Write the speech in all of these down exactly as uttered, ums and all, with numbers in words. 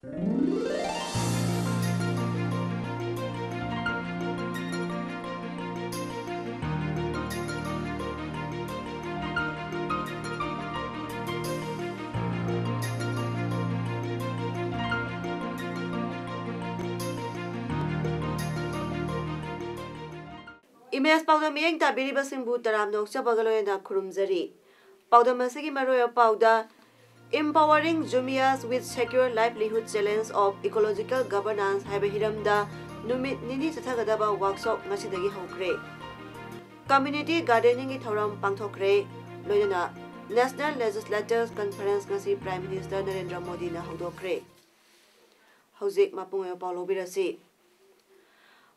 Image ꯄꯥꯎꯗꯝ ꯃꯤꯠꯌꯦꯡ ꯇꯥꯕꯤꯔꯤꯕꯁꯤꯡꯕꯨ ꯇꯔꯥꯝꯅ ꯑꯣꯛꯆꯕꯒ ꯂꯣꯏꯅꯅ ꯈꯨꯔꯨꯝꯖꯔꯤ꯫ ꯄꯥꯎꯗꯝ ꯑꯁꯤꯒꯤ ꯃꯔꯨꯑꯣꯏꯕ ꯄꯥꯎꯗ, Empowering Jumias with Secure Livelihood Challenge of Ecological Governance ꯍꯥꯏꯕ ꯍꯤꯔꯝꯗ ꯅꯨꯃꯤꯠ ꯅꯤꯅꯤ ꯆꯠꯊꯒꯗꯕ ꯋꯥꯔꯛꯁꯣꯞ ꯉꯁꯤꯗꯒꯤ ꯍꯧꯈ꯭ꯔꯦ꯫ ꯀꯝꯃ꯭ꯌꯨꯅꯤꯇꯤ ꯒꯥꯔꯗꯦꯅꯤꯡꯒꯤ ꯊꯧꯔꯝ ꯄꯥꯡꯊꯣꯛꯈ꯭ꯔꯦ꯫ ꯂꯣꯏꯅꯅ National Legislators Conference ꯉꯁꯤ Prime Minister ꯅꯔꯦꯟꯗ꯭ꯔ ꯃꯣꯗꯤꯅ ꯍꯧꯗꯣꯛꯈ꯭ꯔꯦ꯫ ꯍꯧꯖꯤꯛ ꯃꯄꯨꯡ ꯑꯣꯏꯕ ꯄꯥꯎ ꯂꯧꯕꯤꯔꯁꯤ꯫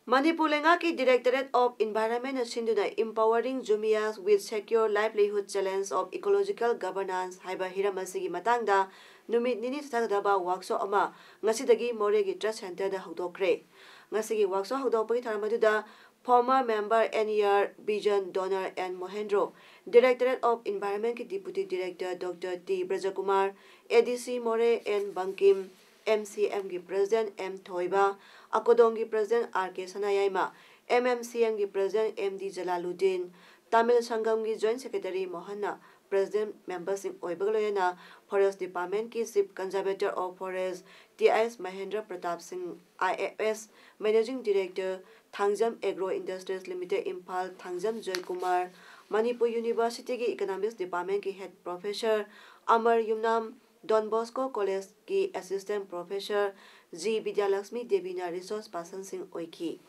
ꯃꯅꯤꯄꯨꯔ ꯂꯩꯉꯥꯛꯀꯤ Directorate of Environment ꯅ ꯁꯤꯟꯗꯨꯅ Empowering Jumias with Secure Livelihood Challenge of Ecological Governance ꯍꯥꯏꯕ ꯍꯤꯔꯝ ꯑꯁꯤꯒꯤ ꯃꯇꯥꯡꯗ ꯅꯨꯃꯤꯠ ꯅꯤꯅꯤ ꯆꯠꯊꯒꯗꯕ ꯋꯥꯔꯛꯁꯣꯞ ꯑꯃ ꯉꯁꯤꯗꯒꯤ ꯃꯣꯔꯦꯒꯤ Trust Center ꯗ ꯍꯧꯗꯣꯛꯈ꯭ꯔꯦ꯫ ꯉꯁꯤꯒꯤ ꯋꯥꯔꯛꯁꯣꯞ ꯍꯧꯗꯣꯛꯄꯒꯤ ꯊꯧꯔꯝ ꯑꯗꯨꯗ former member N E R Bijan Donor N Mohendro, Directorate of Environment ꯀꯤ Deputy Director Doctor T Brajakumar, A D C ꯃꯣꯔꯦ N Bangkim, M C M ꯒꯤ President M ꯊꯣꯏꯕ, ꯑꯀꯣꯗꯣꯡꯒꯤ President R K ꯁꯅꯥꯌꯥꯏꯃ, M M C M ꯒꯤ President M D Jalaluddin, Tamil ꯁꯪꯒꯝꯒꯤ Joint Secretary ꯃꯣꯍꯟꯅ President memberꯁꯤꯡ ꯑꯣꯏꯕꯒ ꯂꯣꯏꯅꯅ Forest Department ꯀꯤ Chief Conservator of Forest T I S Mahendra Pratap ꯁꯤꯡ, I F S, Managing Director, Thangjam Agro Industries Limited Imphal, Thangjam Joykumar, Manipur University ꯒꯤ Economics Department ꯀꯤ Head Professor ꯑꯃꯔ ꯌꯨꯝꯅꯥꯝ, Don Bosco College ꯀꯤ Assistant Professor G Bidyalakshmi ꯗꯦꯕꯤꯅ Resource Person ꯁꯤꯡ ꯑꯣꯏꯈꯤ꯫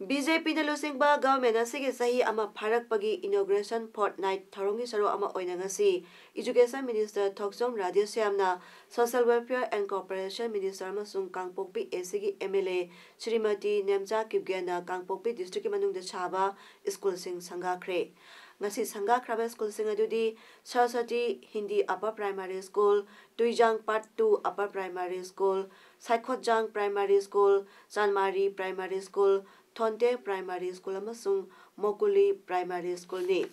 B J P ꯅ ꯂꯨꯆꯤꯡꯕ government ꯑꯁꯤꯒꯤ ꯆꯍꯤ ꯑꯃ ꯐꯥꯔꯛꯄꯒꯤ inauguration fortnight ꯊꯧꯔꯝꯒꯤ ꯁꯔꯨꯛ ꯑꯃ ꯑꯣꯏꯅ ꯉꯁꯤ Education Minister Thokchom ꯔꯥꯙꯦꯁ꯭ꯌꯥꯝꯅ Social Welfare and Cooperation Minister ꯑꯃꯁꯨꯡ ꯀꯥꯡꯄꯣꯛꯄꯤ A C ꯒꯤ M L A Shrimati Nemcha ꯀꯤꯞꯒꯦꯟꯅ Kangpokpi district ꯀꯤ ꯃꯅꯨꯡꯗ ꯁꯥꯕ ꯁ꯭ꯀꯨꯜꯁꯤꯡ ꯁꯪꯒꯥꯈ꯭ꯔꯦ꯫ ꯉꯁꯤ ꯁꯪꯒꯥꯈ꯭ꯔꯕ ꯁ꯭ꯀꯨꯜꯁꯤꯡ ꯑꯗꯨꯗꯤ Saraswati Hindi Upper Primary School, ꯇꯨꯏꯖꯥꯡ Part two Upper Primary School, ꯁꯥꯏꯈꯣꯠꯖꯥꯡ Primary School, ꯆꯥꯟꯃꯥꯔꯤ Primary School, ꯊꯣꯟꯇꯦ Primary School ꯑꯃꯁꯨꯡ ꯃꯣꯀꯨꯂꯤ Primary School ꯅꯤ꯫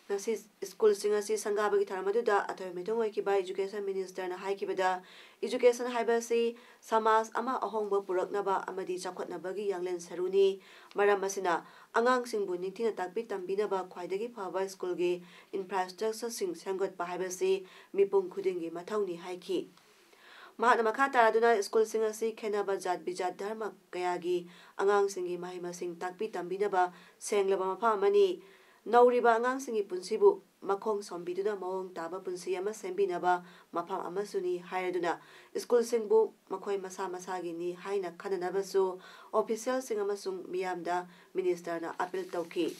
ꯉꯁꯤ ꯁ꯭ꯀꯨꯜꯁꯤꯡ ꯑꯁꯤ ꯁꯪꯒꯥꯕꯒꯤ ꯊꯧꯔꯝ ꯑꯗꯨꯗ ꯑꯊꯣꯏꯕ ꯃꯤꯊꯨꯡ ꯑꯣꯏꯈꯤꯕ Education Minister ꯅ ꯍꯥꯏꯈꯤꯕꯗ, education ꯍꯥꯏꯕ ꯑꯁꯤ ꯁꯃꯥꯖ ꯑꯃ ꯑꯍꯣꯡꯕ ꯄꯨꯔꯛꯅꯕ ꯑꯃꯗꯤ ꯆꯥꯎꯈꯠꯅꯕꯒꯤ ꯌꯥꯡꯂꯦꯟ ꯁꯔꯨꯅꯤ꯫ ꯃꯔꯝ ꯑꯁꯤꯅ, ꯑꯉꯥꯡꯁꯤꯡꯕꯨ ꯅꯤꯡꯊꯤꯅ ꯇꯥꯛꯄꯤ ꯇꯝꯕꯤꯅꯕ ꯈ꯭ꯋꯥꯏꯗꯒꯤ ꯐꯕ ꯁ꯭ꯀꯨꯜꯒꯤ infrastructure ꯁꯤꯡ ꯁꯦꯝꯒꯠꯄ ꯍꯥꯏꯕꯁꯤ ꯃꯤꯄꯨꯝ ꯈꯨꯗꯤꯡꯒꯤ ꯃꯊꯧꯅꯤ ꯍꯥꯏꯈꯤ꯫ ꯃꯍꯥꯛꯅ ꯃꯈꯥ ꯇꯥꯔꯗꯨꯅ, ꯁ꯭ꯀꯨꯜꯁꯤꯡ ꯑꯁꯤ ꯈꯦꯟꯅꯕ ꯖꯥꯠ ꯕꯤꯖꯥꯠ ꯙꯔꯃ ꯀꯌꯥꯒꯤ ꯑꯉꯥꯡꯁꯤꯡꯒꯤ ꯃꯍꯩ ꯃꯁꯤꯡ ꯇꯥꯛꯄꯤ ꯇꯝꯕꯤꯅꯕ ꯁꯦꯡꯂꯕ ꯃꯐꯝ ꯑꯃꯅꯤ꯫ ꯅꯧꯔꯤꯕ ꯑꯉꯥꯡꯁꯤꯡꯒꯤ ꯄꯨꯟꯁꯤꯕꯨ ꯃꯈꯣꯡ ꯁꯣꯝꯕꯤꯗꯨꯅ ꯃꯑꯣꯡ ꯇꯥꯕ ꯄꯨꯟꯁꯤ ꯑꯃ ꯁꯦꯝꯕꯤꯅꯕ ꯃꯐꯝ ꯑꯃꯁꯨꯅꯤ ꯍꯥꯏꯔꯗꯨꯅ, ꯁ꯭ꯀꯨꯜꯁꯤꯡꯕꯨ ꯃꯈꯣꯏ ꯃꯁꯥ ꯃꯁꯥꯒꯤꯅꯤ ꯍꯥꯏꯅ ꯈꯟꯅꯅꯕꯁꯨ official ꯁꯤꯡ ꯑꯃꯁꯨꯡ ꯃꯤꯌꯥꯝꯗ Minister ꯅ appeal ꯇꯧꯈꯤ꯫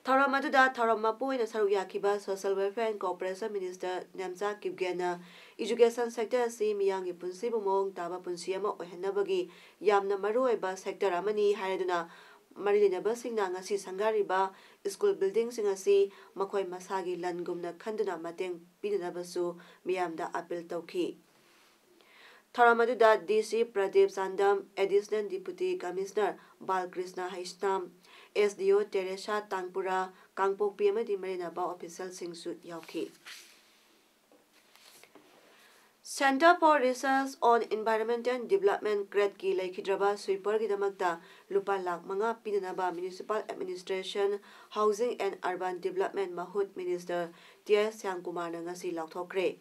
ꯊꯧꯔꯝ ꯑꯗꯨꯗ ꯊꯧꯔꯝ ꯃꯄꯨ ꯑꯣꯏꯅ ꯁꯔꯨꯛ ꯌꯥꯈꯤꯕ Social Welfare and Cooperation Minister Nemcha ꯀꯤꯞꯒꯦꯟꯅ education sector ꯑꯁꯤ ꯃꯤꯌꯥꯝꯒꯤ ꯄꯨꯟꯁꯤꯕꯨ ꯃꯑꯣꯡ ꯇꯥꯕ ꯄꯨꯟꯁꯤ ꯑꯃ ꯑꯣꯏꯍꯟꯅꯕꯒꯤ ꯌꯥꯝꯅ ꯃꯔꯨꯑꯣꯏꯕ sector ꯑꯃꯅꯤ ꯍꯥꯏꯔꯗꯨꯅ, ꯃꯔꯤ ꯂꯩꯅꯕꯁꯤꯡꯅ ꯉꯁꯤ ꯁꯪꯒꯥꯔꯤꯕ ꯁ꯭ꯀꯨꯜ building ꯁꯤꯡ ꯑꯁꯤ ꯃꯈꯣꯏ ꯃꯁꯥꯒꯤ ꯂꯟꯒꯨꯝꯅ ꯈꯟꯗꯨꯅ ꯃꯇꯦꯡ ꯄꯤꯅꯅꯕꯁꯨ ꯃꯤꯌꯥꯝꯗ appeal ꯇꯧꯈꯤ꯫ ꯊꯧꯔꯝ ꯑꯗꯨꯗ D C Pradip Chandam, Additional Deputy Commissioner Balkrishna Heisnam, S D O Teresa Tangpura, Kangpokpi ꯑꯃꯗꯤ ꯃꯔꯤ ꯂꯩꯅꯕ official ꯁꯤꯡꯁꯨ ꯌꯥꯎꯈꯤ꯫ Centre for Research on Environmental Development, CRED ꯀꯤ ꯂꯩꯈꯤꯗ꯭ꯔꯕ sweeper ꯒꯤꯗꯃꯛꯇ ꯂꯨꯄꯥ ꯂꯥꯈ ꯃꯉꯥ ꯄꯤꯅꯅꯕ Municipal Administration, Housing and Urban Development ꯃꯍꯨꯠ Minister T S ꯁ꯭ꯌꯥꯝꯀꯨꯃꯥꯔꯅ ꯉꯁꯤ ꯂꯥꯎꯊꯣꯛꯈ꯭ꯔꯦ꯫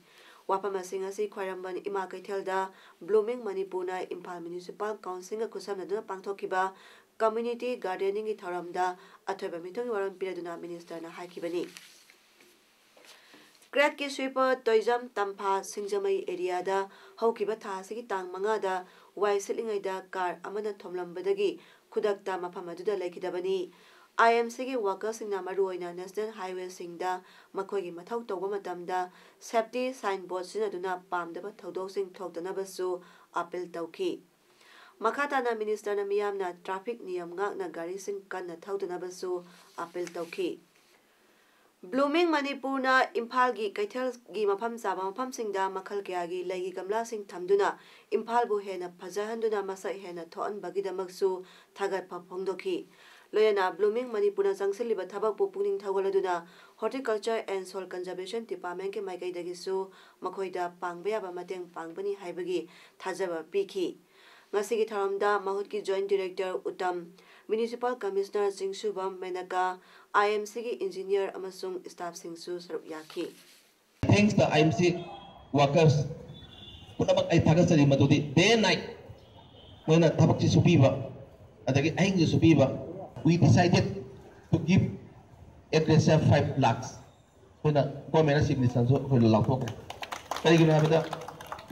ꯋꯥꯐꯝ ꯑꯁꯤ ꯉꯁꯤ ꯈ꯭ꯋꯥꯏꯔꯝꯕꯟ ꯏꯃꯥ ꯀꯩꯊꯦꯜꯗ Blooming ꯃꯅꯤꯄꯨꯔꯅ ꯏꯝꯐꯥꯜ Municipal Council ꯒ ꯈꯨꯠꯁꯝꯅꯗꯨꯅ ꯄꯥꯡꯊꯣꯛꯈꯤꯕ community gardening ꯒꯤ ꯊꯧꯔꯝꯗ ꯑꯊꯣꯏꯕ ꯃꯤꯊꯨꯡꯒꯤ ꯋꯥꯔꯣꯜ ꯄꯤꯔꯗꯨꯅ Minister ꯅ ꯍꯥꯏꯈꯤꯕꯅꯤ꯫ CRED ꯀꯤ sweeper ꯇꯣꯏꯖꯝ ꯇꯝꯐꯥ ꯁꯤꯡꯖꯃꯩ area ꯗ ꯍꯧꯈꯤꯕ ꯊꯥ ꯑꯁꯤꯒꯤ ꯇꯥꯡ ꯃꯉꯥꯗ ꯋꯥꯏ ꯁꯤꯠꯂꯤꯉꯩꯗ car ꯑꯃꯅ ꯊꯣꯝꯂꯝꯕꯗꯒꯤ ꯈꯨꯗꯛꯇ ꯃꯐꯝ ꯑꯗꯨꯗ ꯂꯩꯈꯤꯗꯕꯅꯤ꯫ I M C ꯒꯤ worker ꯁꯤꯡꯅ ꯃꯔꯨꯑꯣꯏꯅ National Highway ꯁꯤꯡꯗ ꯃꯈꯣꯏꯒꯤ ꯃꯊꯧ ꯇꯧꯕ ꯃꯇꯝꯗ safety signboard ꯁꯤꯖꯤꯟꯅꯗꯨꯅ ꯄꯥꯝꯗꯕ ꯊꯧꯗꯣꯛꯁꯤꯡ ꯊꯣꯛꯇꯅꯕꯁꯨ appeal ꯇꯧꯈꯤ꯫ ꯃꯈꯥ ꯇꯥꯅ Minister ꯅ ꯃꯤꯌꯥꯝꯅ traffic ꯅꯤꯌꯝ ꯉꯥꯛꯅ ꯒꯥꯔꯤꯁꯤꯡ ꯀꯟꯅ ꯊꯧꯗꯅꯕꯁꯨ appeal ꯇꯧꯈꯤ꯫ Blooming ꯃꯅꯤꯄꯨꯔꯅ ꯏꯝꯐꯥꯜꯒꯤ ꯀꯩꯊꯦꯜꯒꯤ ꯃꯐꯝ ꯆꯥꯕ ꯃꯐꯝꯁꯤꯡꯗ ꯃꯈꯜ ꯀꯌꯥꯒꯤ ꯂꯩꯒꯤ ꯒꯝꯂꯥꯁꯤꯡ ꯊꯝꯗꯨꯅ ꯏꯝꯐꯥꯜꯕꯨ ꯍꯦꯟꯅ ꯐꯖꯍꯟꯗꯨꯅ ꯃꯁꯛ ꯍꯦꯟꯅ ꯊꯣꯛꯍꯟꯕꯒꯤꯗꯃꯛꯁꯨ ꯊꯥꯒꯠꯄ ꯐꯣꯡꯗꯣꯛꯈꯤ꯫ ꯂꯣꯏꯅꯅ Blooming Manipurꯅ ꯆꯪꯁꯤꯜꯂꯤꯕ ꯊꯕꯛꯄꯨ ꯄꯨꯛꯅꯤꯡ ꯊꯧꯒꯠꯂꯗꯨꯅ Horticulture and Soil Conservation Departmentꯀꯤ ꯃꯥꯏꯀꯩꯗꯒꯤꯁꯨ ꯃꯈꯣꯏꯗ ꯄꯥꯡꯕ ꯌꯥꯕ ꯃꯇꯦꯡ ꯄꯥꯡꯕꯅꯤ ꯍꯥꯏꯕꯒꯤ ꯊꯥꯖꯕ ꯄꯤꯈꯤ꯫ ꯉꯁꯤꯒꯤ ꯊꯧꯔꯝꯗ ꯃꯍꯨꯠꯀꯤ Joint Director Uttam, Municipal Commissioner ꯆꯤꯡꯁꯨꯕꯝ Menaka, IMCꯒꯤ engineer ꯑꯃꯁꯨꯡ staffꯁꯤꯡꯁꯨ ꯁꯔꯨꯛ ꯌꯥꯈꯤ꯫ Thanks the IMC workers ꯄꯨꯝꯅꯃꯛ ꯑꯩ ꯊꯥꯒꯠꯆꯔꯤ꯫ ꯃꯗꯨꯗꯤ day and night ꯃꯣꯏꯅ ꯊꯕꯛꯁꯤ ꯁꯨꯕꯤꯕ, ꯑꯗꯒꯤ ꯑꯍꯤꯡꯁꯨ ꯁꯨꯕꯤꯕ꯫ We decided to give at least five lakhs꯫ ꯑꯩꯈꯣꯏꯅ government signature ꯁꯨ ꯑꯩꯈꯣꯏꯅ ꯂꯥꯎꯊꯣꯛꯈ꯭ꯔꯦ꯫ ꯀꯔꯤꯒꯤꯅꯣ ꯍꯥꯏꯕꯗ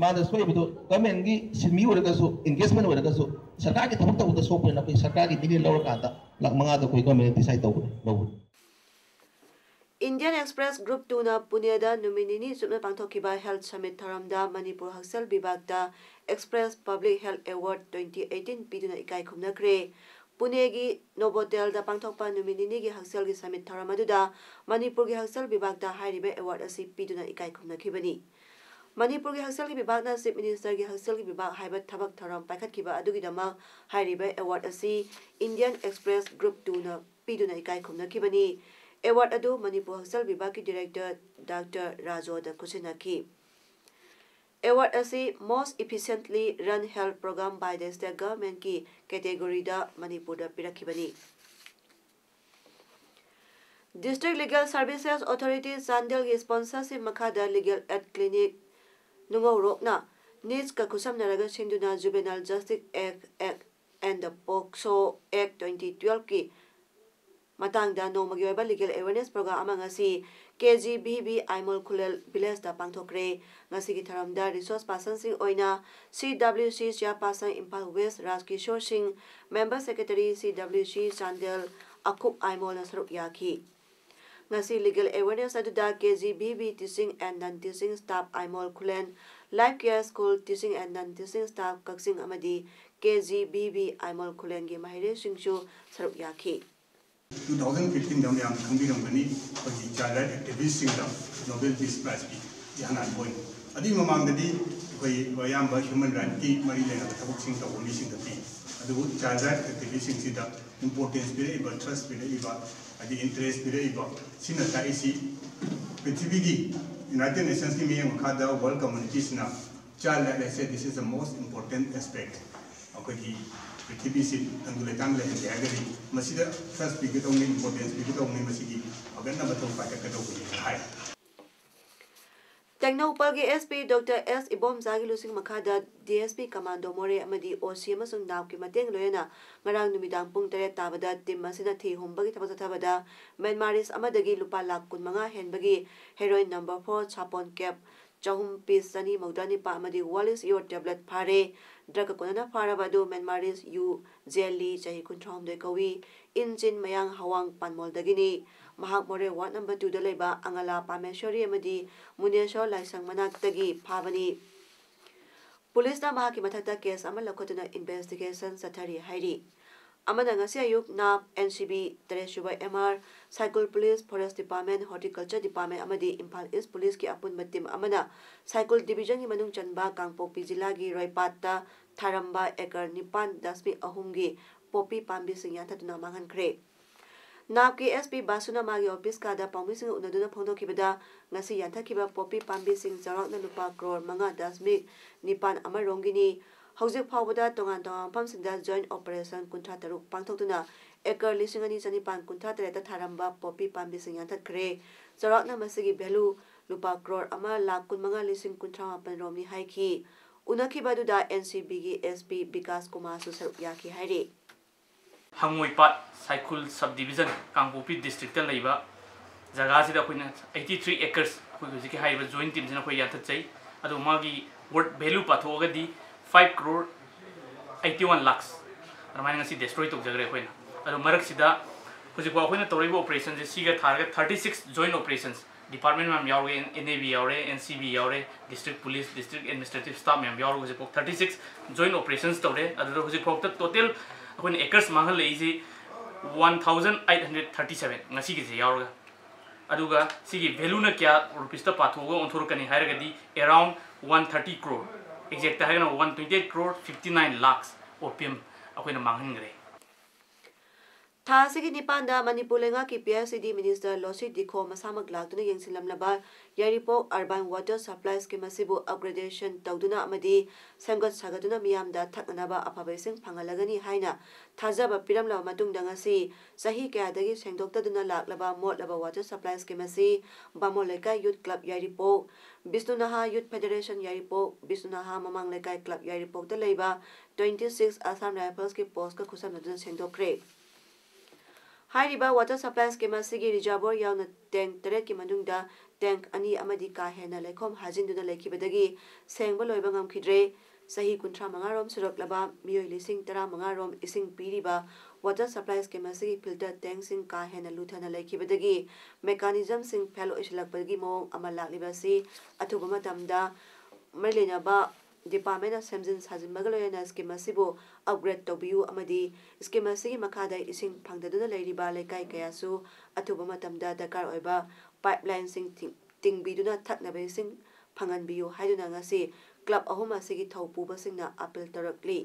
ꯃꯥꯗ ꯁꯣꯏꯕꯗꯨ governmentꯀꯤ ꯁꯤꯟꯃꯤ ꯑꯣꯏꯔꯒꯁꯨ, engagement ꯑꯣꯏꯔꯒꯁꯨ, ꯁꯔꯀꯥꯔꯒꯤ ꯊꯕꯛ ꯇꯧꯕꯗ ꯁꯣꯛꯄꯅꯤꯅ ꯑꯩꯈꯣꯏ ꯁꯔꯀꯥꯔꯒꯤ ꯃꯤꯅ ꯂꯧꯔꯀꯥꯟꯗ ꯂꯥꯈ ꯃꯉꯥꯗ ꯑꯩꯈꯣꯏ government decide ꯇꯧꯕꯅꯤ, ꯂꯧꯕꯅꯤ꯫ Indian Express Group twoꯅ ꯄꯨꯅꯦꯗ ꯅꯨꯃꯤꯠ ꯅꯤꯅꯤ ꯆꯨꯞꯅ ꯄꯥꯡꯊꯣꯛꯈꯤꯕ Health Summit ꯊꯧꯔꯝꯗ ꯃꯅꯤꯄꯨꯔ ꯍꯛꯁꯦꯜ ꯕꯤꯚꯥꯒꯇ Express Public Health Award twenty eighteen ꯄꯤꯗꯨꯅ ꯏꯀꯥꯏ ꯈꯨꯝꯅꯈ꯭ꯔꯦ꯫ ꯄꯨꯅꯦꯒꯤ ꯅꯣꯕꯣꯇꯦꯜꯗ ꯄꯥꯡꯊꯣꯛꯄ ꯅꯨꯃꯤꯠ ꯅꯤꯅꯤꯒꯤ ꯍꯛꯁꯦꯜꯒꯤ summit ꯊꯧꯔꯝ ꯑꯗꯨꯗ ꯃꯅꯤꯄꯨꯔꯒꯤ ꯍꯛꯁꯦꯜ ꯕꯤꯚꯥꯒꯇ ꯍꯥꯏꯔꯤꯕ award ꯑꯁꯤ ꯄꯤꯗꯨꯅ ꯏꯀꯥꯏ ꯈꯨꯝꯅꯈꯤꯕꯅꯤ꯫ ꯃꯅꯤꯄꯨꯔꯒꯤ ꯍꯛꯁꯦꯜꯒꯤ ꯕꯤꯚꯥꯒꯅ Chief Ministerꯒꯤ ꯍꯛꯁꯦꯜꯒꯤ ꯕꯤꯚꯥꯒ ꯍꯥꯏꯕ ꯊꯕꯛ ꯊꯧꯔꯝ ꯄꯥꯏꯈꯠꯈꯤꯕ ꯑꯗꯨꯒꯤꯗꯃꯛ ꯍꯥꯏꯔꯤꯕ award ꯑꯁꯤ Indian Express Group twoꯅ ꯄꯤꯗꯨꯅ ꯏꯀꯥꯏ ꯈꯨꯝꯅꯈꯤꯕꯅꯤ꯫ Award ꯑꯗꯨ ꯃꯅꯤꯄꯨꯔ ꯍꯛꯁꯦꯜ ꯕꯤꯚꯥꯒꯀꯤ Director Doctor ꯔꯥꯖꯣꯗ ꯈꯨꯠꯁꯤꯟꯅꯈꯤ꯫ Award ꯑꯁꯤ Most Efficiently Run Health Program by the State Governmentꯀꯤ categoryꯗ ꯃꯅꯤꯄꯨꯔꯗ ꯄꯤꯔꯛꯈꯤꯕꯅꯤ꯫ District Legal Services Authority ꯆꯥꯟꯗꯦꯜꯒꯤ sponsorship ꯃꯈꯥꯗ Legal Aid Clinic ꯅꯨꯡꯉꯧꯔꯣꯛꯅ NEETꯀ ꯈꯨꯠꯁꯝꯅꯔꯒ ꯁꯤꯟꯗꯨꯅ Juvenile Justice Act, Act and the POCSO Act twenty twelveꯀꯤ ꯃꯇꯥꯡꯗ ꯅꯣꯡꯃꯒꯤ ꯑꯣꯏꯕ legal awareness program ꯑꯃ ꯉꯁꯤ KGBV ꯑꯥꯏꯃꯣꯜ ꯈꯨꯂꯦꯜ villageꯇ ꯄꯥꯡꯊꯣꯛꯈ꯭ꯔꯦ꯫ ꯉꯁꯤꯒꯤ ꯊꯧꯔꯝꯗ resource personꯁꯤꯡ ꯑꯣꯏꯅ CWC chairperson ꯏꯝꯐꯥꯜ West ꯔꯥꯖꯀꯤꯁꯣꯔ ꯁꯤꯡ, member secretary CWC ꯆꯥꯟꯗꯦꯜ ꯑꯈꯨꯞ ꯑꯥꯏꯃꯣꯜꯅ ꯁꯔꯨꯛ ꯌꯥꯈꯤ꯫ ꯉꯁꯤ legal awareness ꯑꯗꯨꯗ KGBV teaching and non-teaching staff Aimol Khulen, Life Care School teaching and non-teaching staff ꯀꯛꯆꯤꯡ ꯑꯃꯗꯤ KGBV ꯑꯥꯏꯃꯣꯜ ꯈꯨꯂꯦꯟꯒꯤ ꯃꯍꯩꯔꯣꯏꯁꯤꯡꯁꯨ ꯁꯔꯨꯛ ꯌꯥꯈꯤ꯫ Two thousand fifteenꯗ ꯃꯌꯥꯝ ꯈꯪꯕꯤꯔꯝꯒꯅꯤ, ꯑꯩꯈꯣꯏꯒꯤ child right activistꯁꯤꯡꯗ Nobel Peace Prize ꯄꯤ, ꯙ꯭ꯌꯥꯟ ꯑꯟꯕ ꯑꯣꯏꯅ꯫ ꯑꯗꯨꯒꯤ ꯃꯃꯥꯡꯗꯗꯤ ꯑꯩꯈꯣꯏ ꯑꯌꯥꯝꯕ human rightꯀꯤ ꯃꯔꯤ ꯂꯩꯅꯕ ꯊꯕꯛꯁꯤꯡ ꯇꯧꯕ ꯃꯤꯁꯤꯡꯗ ꯄꯤ꯫ ꯑꯗꯨꯕꯨ ꯆꯥꯏꯜ ꯔꯥꯏꯠ ꯑꯦꯛꯇꯤꯚꯤꯁꯁꯤꯡꯁꯤꯗ ꯏꯝꯄꯣꯔꯇꯦꯟꯁ ꯄꯤꯔꯛꯏꯕ, ꯊ꯭ꯔꯁ ꯄꯤꯔꯛꯏꯕ, ꯍꯥꯏꯗꯤ ꯏꯟꯇꯔꯦꯁ ꯄꯤꯔꯛꯏꯕ, ꯁꯤꯅ ꯇꯥꯛꯏꯁꯤ ꯄ꯭ꯔꯤꯊꯤꯕꯤꯒꯤ ꯌꯨꯅꯥꯏꯇꯦꯗ ꯅꯦꯁꯟꯁꯀꯤ ꯃꯤꯠꯌꯦꯡ ꯃꯈꯥꯗ ꯋꯥꯔꯜ ꯀꯝꯃꯨꯅꯤꯇꯤꯁꯤꯅ ꯆꯥꯏꯜ ꯔꯥꯏꯠ ꯍꯥꯏꯁꯦ this is the most important aspect꯫ ꯑꯩꯈꯣꯏꯒꯤ ꯄ꯭ꯔꯤꯊꯤꯕꯤꯁꯤ ꯇꯪꯗꯨ ꯂꯩꯇꯥꯡ ꯂꯩꯍꯟꯒꯦ ꯍꯥꯏꯔꯒꯗꯤ ꯃꯁꯤꯗ ꯊ꯭ꯔꯁ ꯄꯤꯒꯗꯧꯅꯤ, ꯏꯝꯄꯣꯔꯇꯦꯟꯁ ꯄꯤꯒꯗꯧꯅꯤ, ꯃꯁꯤꯒꯤ ꯐꯒꯠꯅꯕ ꯊꯧ ꯄꯥꯏꯈꯠꯀꯗꯧꯕꯅꯤ ꯍꯥꯏ꯫ ꯇꯦꯡꯅꯧꯄꯜꯒꯤ ꯑꯦꯁ ꯄꯤ ꯗꯣꯛꯇꯔ ꯑꯦꯁ ꯏꯕꯣꯝꯆꯥꯒꯤ ꯂꯨꯆꯤꯡ ꯃꯈꯥꯗ ꯗꯤ ꯑꯦꯁ ꯄꯤ ꯀꯃꯥꯟꯗꯣ ꯃꯣꯔꯦ ꯑꯃꯗꯤ ꯑꯣ ꯁꯤ ꯑꯃꯁꯨꯡ ꯅꯥꯞꯀꯤ ꯃꯇꯦꯡ ꯂꯣꯏꯅꯅ ꯉꯔꯥꯡ ꯅꯨꯃꯤꯗꯥꯡ ꯄꯨꯡ ꯇꯔꯦꯠ ꯇꯥꯕꯗ ꯇꯤꯝ ꯑꯁꯤꯅ ꯊꯤ ꯍꯨꯝꯕꯒꯤ ꯊꯕꯛ ꯆꯠꯊꯕꯗ ꯃ꯭ꯌꯥꯟꯃꯥꯔꯤꯁ ꯑꯃꯗꯒꯤ ꯂꯨꯄꯥ ꯂꯥꯈ ꯀꯨꯟꯃꯉꯥ ꯍꯦꯟꯕꯒꯤ ꯍꯦꯔꯣꯏꯟ ꯅꯝꯕꯔ ꯐꯣꯔ ꯁꯥꯄꯣꯟ ꯀꯦꯞ ꯆꯍꯨꯝ ꯄꯤꯁ ꯆꯅꯤ ꯃꯧꯗ꯭ꯔꯥ ꯅꯤꯄꯥꯟ ꯑꯃꯗꯤ ꯋꯥꯂꯤꯁ ꯏꯌꯣꯔ ꯇꯦꯕ꯭ꯂꯦꯠ ꯐꯥꯔꯦ꯫ ꯗ꯭ꯔꯒꯀ ꯀꯣꯟꯅꯅ ꯐꯥꯔꯕ ꯑꯗꯨ ꯃ꯭ꯌꯥꯟꯃꯥꯔꯤꯁ ꯌꯨ ꯖꯦ ꯂꯤ, ꯆꯍꯤ ꯀꯨꯟꯊ꯭ꯔꯥꯍꯨꯝꯗꯣꯏ ꯀꯧꯏ꯫ ꯏꯟꯆꯤꯟ ꯃꯌꯥꯡ ꯍꯋꯥꯡ ꯄꯥꯟꯃꯣꯜꯗꯒꯤꯅꯤ꯫ ꯃꯍꯥꯛ ꯃꯣꯔꯦ ꯋꯥꯔꯗ ꯅꯝꯕꯔ ꯇꯨꯗ ꯂꯩꯕ ꯑꯉꯂꯥ ꯄꯥꯃꯦꯁꯣꯔꯤ ꯑꯃꯗꯤ ꯃꯨꯅꯦꯁꯣꯔ ꯂꯥꯏꯁꯪ ꯃꯅꯥꯛꯇꯒꯤ ꯐꯥꯕꯅꯤ꯫ ꯄꯨꯂꯤꯁꯅ ꯃꯍꯥꯛꯀꯤ ꯃꯊꯛꯇ ꯀꯦꯁ ꯑꯃ ꯂꯧꯈꯠꯇꯨꯅ ꯏꯟꯚꯦꯁꯇꯤꯒꯦꯁꯟ ꯆꯠꯊꯔꯤ ꯍꯥꯏꯔꯤ꯫ ꯑꯃꯅ ꯉꯁꯤ ꯑꯌꯨꯛ ꯅꯥꯞ, ꯑꯦꯟ ꯁꯤ ꯕꯤ, ꯇꯔꯦꯠꯁꯨꯕ M R, Saikul police, forest department, horticulture department ꯑꯃꯗꯤ ꯏꯝꯐꯥꯜ ꯏꯁ ꯄꯨꯂꯤꯁꯀꯤ ꯑꯄꯨꯟꯕ ꯇꯤꯝ ꯑꯃꯅ ꯁꯥꯏꯀꯨꯜ ꯗꯤꯕꯤꯖꯟꯒꯤ ꯃꯅꯨꯡ ꯆꯟꯕ ꯀꯥꯡꯄꯣꯛꯄꯤ ꯖꯤꯂꯥꯒꯤ ꯔꯣꯏꯄꯥꯠꯇ ꯊꯥꯔꯝꯕ ꯑꯦꯀꯔ ꯅꯤꯄꯥꯟ ꯗꯁꯃꯤꯛ ꯑꯍꯨꯝꯒꯤ ꯄꯣꯄꯤ ꯄꯥꯝꯕꯤꯁꯤꯡ ꯌꯥꯟꯊꯠꯇꯨꯅ ꯃꯥꯡꯍꯟꯈ꯭ꯔꯦ꯫ ꯅꯥꯞꯀꯤ ꯑꯦꯁ ꯄꯤ ꯕꯥꯁꯨꯅ ꯃꯥꯒꯤ ꯑꯣꯐꯤꯁ ꯀꯥꯗ ꯄꯥꯎꯃꯤꯁꯤꯡꯒ ꯎꯅꯗꯨꯅ ꯐꯣꯡꯗꯣꯛꯈꯤꯕꯗ, ꯉꯁꯤ ꯌꯥꯟꯊꯠꯈꯤꯕ ꯄꯣꯄꯤ ꯄꯥꯝꯕꯤꯁꯤꯡ ꯆꯥꯎꯔꯥꯛꯅ ꯂꯨꯄꯥ ꯀ꯭ꯔꯣꯔ ꯃꯉꯥ ꯗꯁꯃꯤꯛ ꯅꯤꯄꯥꯟ ꯑꯃꯔꯣꯝꯒꯤꯅꯤ꯫ ꯍꯧꯖꯤꯛ ꯐꯥꯎꯕꯗ ꯇꯣꯉꯥꯟ ꯇꯣꯉꯥꯟꯕ ꯃꯐꯝꯁꯤꯡꯗ ꯖꯣꯏꯟꯠ ꯑꯣꯄꯔꯦꯁꯟ ꯀꯨꯟꯊ꯭ꯔꯥ ꯇꯔꯨꯛ ꯄꯥꯡꯊꯣꯛꯇꯨꯅ ꯑꯦꯀꯔ ꯂꯤꯁꯤꯡ ꯑꯅꯤ ꯆꯅꯤꯄꯥꯟ ꯀꯨꯟꯊ꯭ꯔꯥ ꯇꯔꯦꯠꯇ ꯊꯥꯔꯝꯕ ꯄꯣꯄꯤ ꯄꯥꯝꯕꯤꯁꯤꯡ ꯌꯥꯟꯊꯠꯈ꯭ꯔꯦ꯫ ꯆꯥꯎꯔꯥꯛꯅ ꯃꯁꯤꯒꯤ ꯚꯦꯂꯨ ꯂꯨꯄꯥ ꯀ꯭ꯔꯣꯔ ꯑꯃ ꯂꯥꯈ ꯀꯨꯟꯃꯉꯥ ꯂꯤꯁꯤꯡ ꯀꯨꯟꯊ꯭ꯔꯥ ꯃꯥꯄꯟ ꯔꯣꯝꯅꯤ ꯍꯥꯏꯈꯤ꯫ ꯎꯅꯈꯤꯕ ꯑꯗꯨꯗ N C ꯕꯤꯒꯤ S P Vikas ꯀꯨꯃꯥꯔꯁꯨ ꯁꯔꯨꯛ ꯌꯥꯈꯤ ꯍꯥꯏꯔꯤ꯫ ꯍꯪꯉꯣꯏꯄꯥꯠ ꯁꯥꯏꯈꯨꯜ ꯁꯕ ꯗꯤꯕꯤꯖꯟ, ꯀꯥꯡꯄꯣꯛꯄꯤ ꯗꯤꯁꯇ꯭ꯔꯤꯛꯇ ꯂꯩꯕ ꯖꯒꯥꯁꯤꯗ ꯑꯩꯈꯣꯏꯅ eighty three acres, ꯑꯩꯈꯣꯏ ꯍꯧꯖꯤꯛꯀꯤ ꯍꯥꯏꯔꯤꯕ ꯖꯣꯏꯟꯠ ꯇꯤꯝꯁꯤꯅ ꯑꯩꯈꯣꯏ ꯌꯥꯟꯊꯠꯆꯩ꯫ ꯑꯗꯣ ꯃꯥꯒꯤ ꯋꯔꯠ ꯚꯦꯂꯨ ꯄꯥꯊꯣꯛꯑꯒꯗꯤ five crore eighty one lakhs ꯑꯗꯨꯃꯥꯏꯅ ꯉꯁꯤ ꯗꯦꯁꯇ꯭ꯔꯣꯏ ꯇꯧꯖꯈ꯭ꯔꯦ ꯑꯩꯈꯣꯏꯅ꯫ ꯑꯗꯣ ꯃꯔꯛꯁꯤꯗ ꯍꯧꯖꯤꯛꯐꯥꯎ ꯑꯩꯈꯣꯏꯅ ꯇꯧꯔꯛꯏꯕ ꯑꯣꯄꯔꯦꯁꯟꯁꯦ ꯁꯤꯒ ꯊꯥꯔꯒ thirty six joint operations, department ꯃꯌꯥꯝ ꯌꯥꯎꯔꯒ, ꯑꯦꯟ ꯑꯦ ꯕꯤ ꯌꯥꯎꯔꯦ, ꯑꯦꯟ ꯁꯤ ꯕꯤ ꯌꯥꯎꯔꯦ, district police, district administrative staff ꯃꯌꯥꯝ ꯌꯥꯎꯔꯒ ꯍꯧꯖꯤꯛꯐꯥꯎ thirty six joint operations ꯇꯧꯔꯦ꯫ ꯑꯗꯨꯗ ꯍꯧꯖꯤꯛꯐꯥꯎꯗ ꯇꯣꯇꯦꯜ ꯑꯩꯈꯣꯏꯅ acres ꯃꯥꯡꯍꯜꯂꯛꯏꯁꯤ one thousand eight hundred thirty seven, ꯉꯁꯤꯒꯤꯁꯦ ꯌꯥꯎꯔꯒ꯫ ꯑꯗꯨꯒ ꯁꯤꯒꯤ ꯚꯦꯂꯨꯅ ꯀꯌꯥ ꯔꯨꯄꯤꯁꯇ ꯄꯥꯊꯣꯛꯑꯒ ꯑꯣꯟꯊꯣꯔꯛꯀꯅꯤ ꯍꯥꯏꯔꯒꯗꯤ, around one thirty crore, exact ꯍꯥꯏꯔꯒꯅ one twenty eight crore fifty nine lakhs opium ꯑꯩꯈꯣꯏꯅ ꯃꯥꯡꯍꯟꯈ꯭ꯔꯦ꯫ ꯊꯥ ꯑꯁꯤꯒꯤ ꯅꯤꯄꯥꯟꯗ ꯃꯅꯤꯄꯨꯔ ꯂꯩꯉꯥꯛꯀꯤ P H E D Minister ꯂꯣꯁꯤ ꯗꯤꯈꯣ ꯃꯁꯥꯃꯛ ꯂꯥꯛꯇꯨꯅ ꯌꯦꯡꯁꯤꯜꯂꯝꯂꯕ ꯌꯥꯏꯔꯤꯄꯣꯛ Urban Water Supply Scheme ꯑꯁꯤꯕꯨ upgradation ꯇꯧꯗꯨꯅ ꯑꯃꯗꯤ ꯁꯦꯝꯒꯠ ꯁꯥꯒꯠꯇꯨꯅ ꯃꯤꯌꯥꯝꯗ ꯊꯛꯅꯅꯕ ꯑꯐꯕ ꯏꯁꯤꯡ ꯐꯪꯍꯜꯂꯒꯅꯤ ꯍꯥꯏꯅ ꯊꯥꯖꯕ ꯄꯤꯔꯝꯂꯕ ꯃꯇꯨꯡꯗ ꯉꯁꯤ ꯆꯍꯤ ꯀꯌꯥꯗꯒꯤ ꯁꯦꯡꯗꯣꯛꯇꯗꯨꯅ ꯂꯥꯛꯂꯕ ꯃꯣꯠꯂꯕ water supply scheme ꯑꯁꯤ ꯕꯥꯃꯣꯟ ꯂꯩꯀꯥꯏ Youth Club ꯌꯥꯏꯔꯤꯄꯣꯛ, ꯕꯤꯁꯅꯨ ꯅꯍꯥ Youth Federation ꯌꯥꯏꯔꯤꯄꯣꯛ, ꯕꯤꯁꯅꯨ ꯅꯍꯥ ꯃꯃꯥꯡ ꯂꯩꯀꯥꯏ Club ꯌꯥꯏꯔꯤꯄꯣꯛꯇ ꯂꯩꯕ twenty six Assam Riflesꯀꯤ postꯀ ꯈꯨꯠꯁꯝꯅꯗꯨꯅ ꯁꯦꯡꯗꯣꯛꯈ꯭ꯔꯦ꯫ ꯍꯥꯏꯔꯤꯕ water supply scheme ꯑꯁꯤꯒꯤ reservoir ꯌꯥꯎꯅ tank ꯇꯔꯦꯠꯀꯤ ꯃꯅꯨꯡꯗ tank ꯑꯅꯤ ꯑꯃꯗꯤ ꯀꯥ ꯍꯦꯟꯅ ꯂꯩꯈꯣꯝ ꯍꯥꯖꯤꯟꯗꯨꯅ ꯂꯩꯈꯤꯕꯗꯒꯤ ꯁꯦꯡꯕ ꯂꯣꯏꯕ ꯉꯝꯈꯤꯗ꯭ꯔꯦ꯫ ꯆꯍꯤ ꯀꯨꯟꯊ꯭ꯔꯥ ꯃꯉꯥ ꯔꯣꯝ ꯁꯨꯔꯛꯂꯕ ꯃꯤꯑꯣꯏ ꯂꯤꯁꯤꯡ ꯇꯔꯥ ꯃꯉꯥ ꯔꯣꯝ ꯏꯁꯤꯡ ꯄꯤꯔꯤꯕ water supply scheme ꯑꯁꯤꯒꯤ filter tankꯁꯤꯡ ꯀꯥ ꯍꯦꯟꯅ ꯂꯨꯊꯅ ꯂꯩꯈꯤꯕꯗꯒꯤ mechanismꯁꯤꯡ fail ꯑꯣꯏꯁꯤꯜꯂꯛꯄꯒꯤ ꯃꯑꯣꯡ ꯑꯃ ꯂꯥꯛꯂꯤꯕ ꯑꯁꯤ ꯑꯊꯨꯕ ꯃꯇꯝꯗ ꯃꯔꯤ ꯂꯩꯅꯕ departmentꯅ ꯁꯦꯝꯖꯤꯟ ꯁꯥꯖꯤꯟꯕꯒ ꯂꯣꯏꯅꯅ scheme ꯑꯁꯤꯕꯨ upgrade ꯇꯧꯕꯤꯌꯨ ꯑꯃꯗꯤ scheme ꯑꯁꯤꯒꯤ ꯃꯈꯥꯗ ꯏꯁꯤꯡ ꯐꯪꯗꯗꯨꯅ ꯂꯩꯔꯤꯕ ꯂꯩꯀꯥꯏ ꯀꯌꯥꯁꯨ ꯑꯊꯨꯕ ꯃꯇꯝꯗ ꯗꯔꯀꯥꯔ ꯑꯣꯏꯕ pipelineꯁꯤꯡ ꯊꯤꯡ-, ꯇꯤꯡꯕꯤꯗꯨꯅ ꯊꯛꯅꯕ ꯏꯁꯤꯡ ꯐꯪꯍꯟꯕꯤꯌꯨ ꯍꯥꯏꯗꯨꯅ ꯉꯁꯤ club ꯑꯍꯨꯝ ꯑꯁꯤꯒꯤ ꯊꯧ ꯄꯨꯕꯁꯤꯡꯅ appeal ꯇꯧꯔꯛꯂꯤ꯫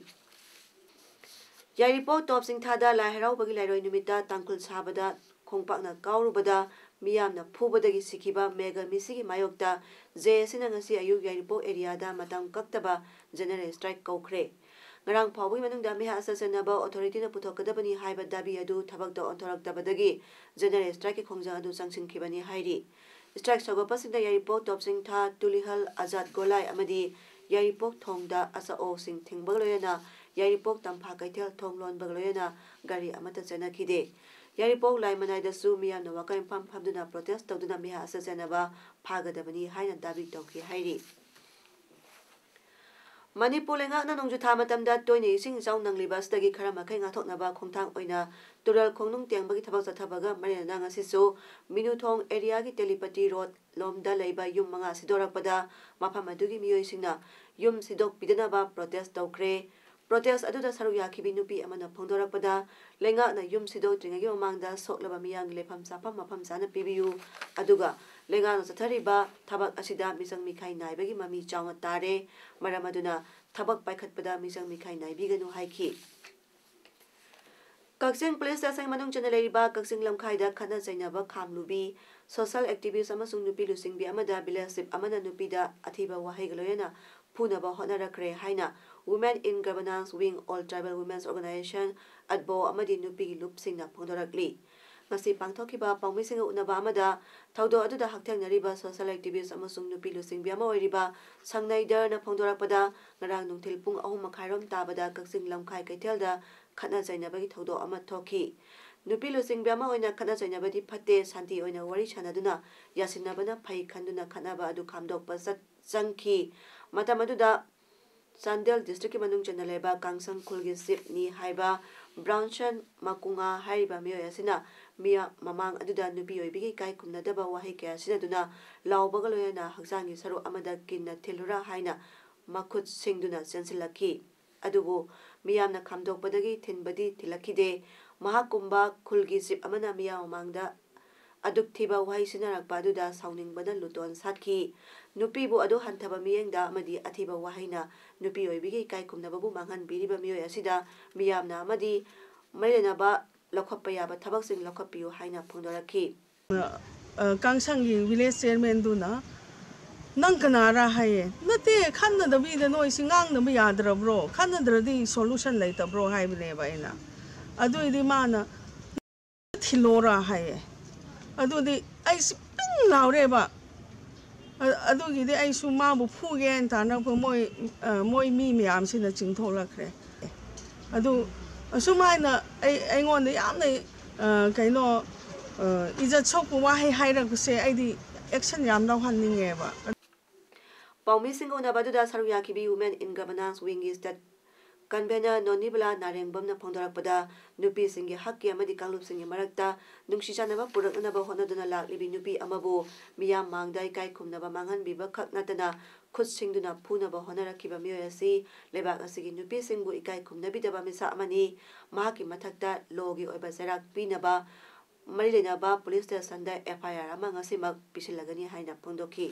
ꯌꯥꯏꯔꯤꯄꯣꯛ ꯇꯣꯞ ꯆꯤꯡꯊꯥꯗ ꯂꯥꯏ ꯍꯔꯥꯎꯕꯒꯤ ꯂꯥꯏꯔꯣꯏ ꯅꯨꯃꯤꯠꯇ ꯇꯥꯡꯈꯨꯜ ꯁꯥꯕꯗ ꯈꯣꯡꯄꯥꯛꯅ ꯀꯥꯎꯔꯨꯕꯗ ꯃꯤꯌꯥꯝꯅ ꯐꯨꯕꯗꯒꯤ ꯁꯤꯈꯤꯕ ꯃꯦꯘ ꯃꯤꯁꯤꯒꯤ ꯃꯥꯌꯣꯛꯇ JACꯅ ꯉꯁꯤ ꯑꯌꯨꯛ ꯌꯥꯏꯔꯤꯄꯣꯛ areaꯗ ꯃꯇꯝ ꯀꯛꯇꯕ general strike ꯀꯧꯈ꯭ꯔꯦ꯫ ꯉꯔꯥꯡ ꯐꯥꯎꯕꯒꯤ ꯃꯅꯨꯡꯗ ꯃꯤꯍꯥꯠ ꯆꯠꯆꯅꯕ authorityꯅ ꯄꯨꯊꯣꯛꯀꯗꯕꯅꯤ ꯍꯥꯏꯕ ꯗꯥꯕꯤ ꯑꯗꯨ ꯊꯕꯛꯇ ꯑꯣꯟꯊꯣꯔꯛꯇꯕꯗꯒꯤ general strikeꯀꯤ ꯈꯣꯡꯖꯪ ꯑꯗꯨ ꯆꯪꯁꯤꯟꯈꯤꯕꯅꯤ ꯍꯥꯏꯔꯤ꯫ Strike ꯁꯧꯒꯠꯄꯁꯤꯡꯗ ꯌꯥꯏꯔꯤꯄꯣꯛ ꯇꯣꯞꯆꯤꯡꯊꯥ, ꯇꯨꯂꯤꯍꯜ, ꯑꯖꯥꯠ ꯒꯣꯂꯥꯏ ꯑꯃꯗꯤ ꯌꯥꯏꯔꯤꯄꯣꯛ ꯊꯣꯡꯗ ꯑꯆꯥꯑꯣꯁꯤꯡ ꯊꯤꯡꯕꯒ ꯂꯣꯏꯅꯅ ꯌꯥꯏꯔꯤꯄꯣꯛ ꯇꯝꯐꯥ ꯀꯩꯊꯦꯜ ꯊꯣꯡ ꯂꯣꯟꯕꯒ ꯂꯣꯏꯅꯅ ꯒꯥꯔꯤ ꯑꯃꯠꯇ ꯆꯦꯟꯅꯈꯤꯗꯦ꯫ ꯌꯥꯏꯔꯤꯄꯣꯛ ꯂꯥꯏ ꯃꯅꯥꯏꯗꯁꯨ ꯃꯤꯌꯥꯝꯅ ꯋꯥꯀ ꯌꯨꯝꯐꯝ ꯐꯝꯗꯨꯅ protest ꯇꯧꯗꯨꯅ ꯃꯤꯍꯥꯠ ꯆꯠꯆꯅꯕ ꯐꯥꯒꯗꯕꯅꯤ ꯍꯥꯏꯅ ꯗꯥꯕꯤ ꯇꯧꯈꯤ ꯍꯥꯏꯔꯤ꯫ ꯃꯅꯤꯄꯨꯔ ꯂꯩꯉꯥꯛꯅ ꯅꯣꯡꯖꯨ ꯊꯥ ꯃꯇꯝꯗ ꯇꯣꯏꯅ ꯏꯁꯤꯡ ꯏꯆꯥꯎ ꯅꯪꯂꯤꯕ ꯑꯁꯤꯗꯒꯤ ꯈꯔ ꯃꯈꯩ ꯉꯥꯛꯊꯣꯛꯅꯕ ꯈꯣꯡꯊꯥꯡ ꯑꯣꯏꯅ ꯇꯨꯔꯦꯜ ꯈꯣꯡꯅꯨꯡ ꯇꯦꯡꯕꯒꯤ ꯊꯕꯛ ꯆꯠꯊꯕꯒ ꯃꯔꯤ ꯂꯩꯅꯅ ꯉꯁꯤꯁꯨ ꯃꯤꯅꯨꯊꯣꯡ areaꯒꯤ ꯇꯦꯂꯤꯄꯇꯤ road ꯂꯣꯝꯗ ꯂꯩꯕ ꯌꯨꯝ ꯃꯉꯥ ꯁꯤꯗꯣꯔꯛꯄꯗ ꯃꯐꯝ ꯑꯗꯨꯒꯤ ꯃꯤꯑꯣꯏꯁꯤꯡꯅ ꯌꯨꯝ ꯁꯤꯗꯣꯛꯄꯤꯗꯅꯕ protest ꯇꯧꯈ꯭ꯔꯦ꯫ Protest ꯑꯗꯨꯗ ꯁꯔꯨꯛ ꯌꯥꯈꯤꯕꯤ ꯅꯨꯄꯤ ꯑꯃꯅ ꯐꯣꯡꯗꯣꯔꯛꯄꯗ, ꯂꯩꯉꯥꯛꯅ ꯌꯨꯝ ꯁꯤꯗꯣꯛꯇ꯭ꯔꯤꯉꯩꯒꯤ ꯃꯃꯥꯡꯗ ꯁꯣꯛꯂꯕ ꯃꯤꯌꯥꯝꯒꯤ ꯂꯩꯐꯝ ꯆꯥꯐꯝ ꯃꯐꯝ ꯆꯥꯅ ꯄꯤꯕꯤꯌꯨ, ꯑꯗꯨꯒ ꯂꯩꯉꯥꯛꯅ ꯆꯠꯊꯔꯤꯕ ꯊꯕꯛ ꯑꯁꯤꯗ ꯃꯤꯆꯪ ꯃꯤꯈꯥꯏ ꯅꯥꯏꯕꯒꯤ ꯃꯃꯤ ꯆꯥꯎꯅ ꯇꯥꯔꯦ, ꯃꯔꯝ ꯑꯗꯨꯅ ꯊꯕꯛ ꯄꯥꯏꯈꯠꯄꯗ ꯃꯤꯆꯪ ꯃꯤꯈꯥꯏ ꯅꯥꯏꯕꯤꯒꯅꯨ ꯍꯥꯏꯈꯤ꯫ ꯀꯛꯆꯤꯡ ꯄꯨꯂꯤꯁ ꯁ꯭ꯇꯦꯁꯟ ꯃꯅꯨꯡ ꯆꯟꯅ ꯂꯩꯔꯤꯕ ꯀꯛꯆꯤꯡ ꯂꯝꯈꯥꯏꯗ ꯈꯠꯅ ꯆꯩꯅꯕ ꯈꯥꯝꯂꯨꯕꯤ, ꯁꯣꯁꯦꯜ ꯑꯦꯛꯇꯤꯚꯤꯁ꯭ꯠ ꯑꯃꯁꯨꯡ ꯅꯨꯄꯤ ꯂꯨꯆꯤꯡꯕꯤ ꯑꯃꯗ ꯚꯤꯂꯦꯖ ꯆꯤꯐ ꯑꯃꯅ ꯅꯨꯄꯤꯗ ꯑꯊꯤꯕ ꯋꯥꯍꯩꯒ ꯂꯣꯏꯅꯅ ꯐꯨꯅꯕ ꯍꯣꯠꯅꯔꯛꯈ꯭ꯔꯦ ꯍꯥꯏꯅ Women in Governance Wing, All Tribal Women's Organization, ꯑꯠꯕꯣ ꯑꯃꯗꯤ ꯅꯨꯄꯤꯒꯤ ꯂꯨꯞꯁꯤꯡꯅ ꯐꯣꯡꯗꯣꯔꯛꯂꯤ꯫ ꯉꯁꯤ ꯄꯥꯡꯊꯣꯛꯈꯤꯕ ꯄꯥꯎꯃꯤꯁꯤꯡꯒ ꯎꯅꯕ ꯑꯃꯗ ꯊꯧꯗꯣꯛ ꯑꯗꯨꯗ ꯍꯛꯊꯦꯡꯅꯔꯤꯕ ꯁꯣꯁꯦꯜ ꯑꯦꯛꯇꯤꯚꯤꯁ꯭ꯠ ꯑꯃꯁꯨꯡ ꯅꯨꯄꯤ ꯂꯨꯆꯤꯡꯕꯤ ꯑꯃ ꯑꯣꯏꯔꯤꯕ ꯁꯪꯅꯩꯗꯔꯅ ꯐꯣꯡꯗꯣꯔꯛꯄꯗ, ꯉꯔꯥꯡ ꯅꯨꯡꯊꯤꯜ ꯄꯨꯡ ꯑꯍꯨꯝ ꯃꯈꯥꯏꯔꯣꯝ ꯇꯥꯕꯗ ꯀꯛꯆꯤꯡ ꯂꯝꯈꯥꯏ ꯀꯩꯊꯦꯜꯗ ꯈꯠꯅ ꯆꯩꯅꯕꯒꯤ ꯊꯧꯗꯣꯛ ꯑꯃ ꯊꯣꯛꯈꯤ꯫ ꯅꯨꯄꯤ ꯂꯨꯆꯤꯡꯕꯤ ꯑꯃ ꯑꯣꯏꯅ ꯈꯠꯅ ꯆꯩꯅꯕꯗꯤ ꯐꯠꯇꯦ, ꯁꯥꯟꯇꯤ ꯑꯣꯏꯅ ꯋꯥꯔꯤ ꯁꯥꯟꯅꯗꯨꯅ ꯌꯥꯁꯤꯟꯅꯕꯅ ꯐꯩ ꯈꯟꯗꯨꯅ ꯈꯠꯅꯕ ꯑꯗꯨ ꯈꯥꯝꯗꯣꯛꯄ ꯆꯠ-, ꯆꯪꯈꯤ꯫ ꯃꯇꯝ ꯑꯗꯨꯗ ꯆꯥꯟꯗꯦꯜ ꯗꯤꯁꯇ꯭ꯔꯤꯛꯀꯤ ꯃꯅꯨꯡ ꯆꯟꯅ ꯂꯩꯕ ꯀꯥꯡꯁꯪ ꯈꯨꯜꯒꯤ ꯆꯤꯐꯅꯤ ꯍꯥꯏꯕ ꯕ꯭ꯔꯥꯎꯟꯁꯟ ꯃꯀꯨꯉꯥ ꯍꯥꯏꯔꯤꯕ ꯃꯤꯑꯣꯏ ꯑꯁꯤꯅ ꯃꯤꯌꯥꯝ ꯃꯃꯥꯡ ꯑꯗꯨꯗ ꯅꯨꯄꯤ ꯑꯣꯏꯕꯤꯒꯤ ꯏꯀꯥꯏ ꯈꯨꯝꯅꯗꯕ ꯋꯥꯍꯩ ꯀꯌꯥ ꯁꯤꯖꯤꯟꯅꯗꯨꯅ ꯂꯥꯎꯕꯒ ꯂꯣꯏꯅꯅ ꯍꯛꯆꯥꯡꯒꯤ ꯁꯔꯨꯛ ꯑꯃꯗ ꯀꯤꯟꯅ ꯊꯤꯜꯂꯨꯔꯥ ꯍꯥꯏꯅ ꯃꯈꯨꯠ ꯁꯤꯡꯗꯨꯅ ꯆꯦꯟꯁꯤꯜꯂꯛꯈꯤ꯫ ꯑꯗꯨꯕꯨ ꯃꯤꯌꯥꯝꯅ ꯈꯥꯝꯗꯣꯛꯄꯗꯒꯤ ꯊꯤꯟꯕꯗꯤ ꯊꯤꯜꯂꯛꯈꯤꯗꯦ꯫ ꯃꯍꯥꯛꯀꯨꯝꯕ ꯈꯨꯜꯒꯤ ꯆꯤꯐ ꯑꯃꯅ ꯃꯤꯌꯥꯝ ꯃꯃꯥꯡꯗ ꯑꯗꯨꯛ ꯊꯤꯕ ꯋꯥꯍꯩ ꯁꯤꯖꯤꯟꯅꯔꯛꯄ ꯑꯗꯨꯗ ꯁꯥꯎꯅꯤꯡꯕꯅ ꯂꯨꯇꯣꯟ ꯁꯥꯠꯈꯤ꯫ ꯅꯨꯄꯤꯕꯨ ꯑꯗꯨ ꯍꯟꯊꯕ ꯃꯤꯠꯌꯦꯡꯗ ꯑꯃꯗꯤ ꯑꯊꯤꯕ ꯋꯥꯍꯩꯅ ꯅꯨꯄꯤ ꯑꯣꯏꯕꯤꯒꯤ ꯏꯀꯥꯏ ꯈꯨꯝꯅꯕꯕꯨ ꯃꯥꯡꯍꯟꯕꯤꯔꯤꯕ ꯃꯤꯑꯣꯏ ꯑꯁꯤꯗ ꯃꯤꯌꯥꯝꯅ ꯑꯃꯗꯤ ꯃꯔꯤ ꯂꯩꯅꯕ ꯂꯧꯈꯠꯄ ꯌꯥꯕ ꯊꯕꯛꯁꯤꯡ ꯂꯧꯈꯠꯄꯤꯌꯨ ꯍꯥꯏꯅ ꯐꯣꯡꯗꯣꯔꯛꯈꯤ꯫ ꯑ, ꯀꯥꯡꯁꯪꯒꯤ ꯚꯤꯂꯦꯖ ꯆꯤꯌꯔꯃꯦꯟꯗꯨꯅ, "ꯅꯪ ꯀꯅꯥꯔꯥ?" ꯍꯥꯏꯌꯦ꯫ "ꯅꯠꯇꯦ, ꯈꯟꯅꯗꯕꯤꯗ ꯅꯣꯏꯁꯤ ꯉꯥꯡꯅꯕ ꯌꯥꯗ꯭ꯔꯕ꯭ꯔꯣ? ꯈꯟꯅꯗ꯭ꯔꯗꯤ ꯁꯣꯂꯨꯁꯟ ꯂꯩꯇꯕ꯭ꯔꯣ?" ꯍꯥꯏꯕꯅꯦꯕ ꯑꯩꯅ꯫ ꯑꯗꯨꯏꯗꯤ ꯃꯥꯅ, "ꯊꯤꯜꯂꯣꯔꯥ?" ꯍꯥꯏꯌꯦ꯫ ꯑꯗꯨꯗꯤ ꯑꯩꯁꯤ ꯄꯤꯡ ꯂꯥꯎꯔꯦꯕ꯫ ꯑ-, ꯑꯗꯨꯒꯤꯗꯤ ꯑꯩꯁꯨ ꯃꯥꯕꯨ ꯐꯨꯒꯦ ꯍꯥꯏꯅ ꯇꯥꯟꯅꯔꯛꯄ ꯃꯣꯏ, ꯑ, ꯃꯣꯏ ꯃꯤ ꯃꯌꯥꯝꯁꯤꯅ ꯆꯤꯡꯊꯣꯛꯂꯛꯈ꯭ꯔꯦ꯫ ꯑꯗꯨ ꯑꯁꯨꯃꯥꯏꯅ ꯑꯩ, ꯑꯩꯉꯣꯟꯗ ꯌꯥꯝꯅ, ꯑ, ꯀꯩꯅꯣ, ꯑ, ꯏꯖꯠ ꯁꯣꯛꯄ ꯋꯥꯍꯩ ꯍꯥꯏꯔꯛꯄꯁꯦ ꯑꯩꯗꯤ ꯑꯦꯛꯁꯟ ꯌꯥꯝ ꯂꯧꯍꯟꯅꯤꯡꯉꯦꯕ꯫ ꯄꯥꯎꯃꯤꯁꯤꯡꯒ ꯎꯅꯕ ꯑꯗꯨꯗ ꯁꯔꯨꯛ ꯌꯥꯈꯤꯕꯤ Women in Governance Wingꯒꯤ ꯁ꯭ꯇꯦꯠ ꯀꯟꯚꯦꯅꯔ ꯅꯣꯅꯤꯕꯂꯥ ꯅꯥꯔꯦꯡꯕꯝꯅ ꯐꯣꯡꯗꯣꯔꯛꯄꯗ, ꯅꯨꯄꯤꯁꯤꯡꯒꯤ ꯍꯛꯀꯤ ꯑꯃꯗꯤ ꯀꯥꯡꯂꯨꯞꯁꯤꯡꯒꯤ ꯃꯔꯛꯇ ꯅꯨꯡꯁꯤ ꯆꯥꯟꯅꯕ ꯄꯨꯔꯛꯅꯅꯕ ꯍꯣꯠꯅꯗꯨꯅ ꯂꯥꯛꯂꯤꯕꯤ ꯅꯨꯄꯤ ꯑꯃꯕꯨ ꯃꯤꯌꯥꯝ ꯃꯥꯡꯗ ꯏꯀꯥꯏ ꯈꯨꯝꯅꯕ ꯃꯥꯡꯍꯟꯕꯤꯕ ꯈꯛ ꯅꯠꯇꯅ, ꯈꯨꯠ ꯁꯤꯡꯗꯨꯅ ꯐꯨꯅꯕ ꯍꯣꯠꯅꯔꯛꯈꯤꯕ ꯃꯤꯑꯣꯏ ꯑꯁꯤ ꯂꯩꯕꯥꯛ ꯑꯁꯤꯒꯤ ꯅꯨꯄꯤꯁꯤꯡꯕꯨ ꯏꯀꯥꯏ ꯈꯨꯝꯅꯕꯤꯗꯕ ꯃꯤꯁꯛ ꯑꯃꯅꯤ꯫ ꯃꯍꯥꯛꯀꯤ ꯃꯊꯛꯇ ꯂꯣꯒꯤ ꯑꯣꯏꯕ ꯆꯩꯔꯥꯛ ꯄꯤꯅꯕ ꯃꯔꯤ ꯂꯩꯅꯕ ꯄꯨꯂꯤꯁ ꯁ꯭ꯇꯦꯁꯟꯗ ꯑꯦꯐ ꯑꯥꯏ ꯑꯥꯔ ꯑꯃ ꯉꯁꯤꯃꯛ ꯄꯤꯁꯤꯜꯂꯒꯅꯤ ꯍꯥꯏꯅ ꯐꯣꯡꯗꯣꯛꯈꯤ꯫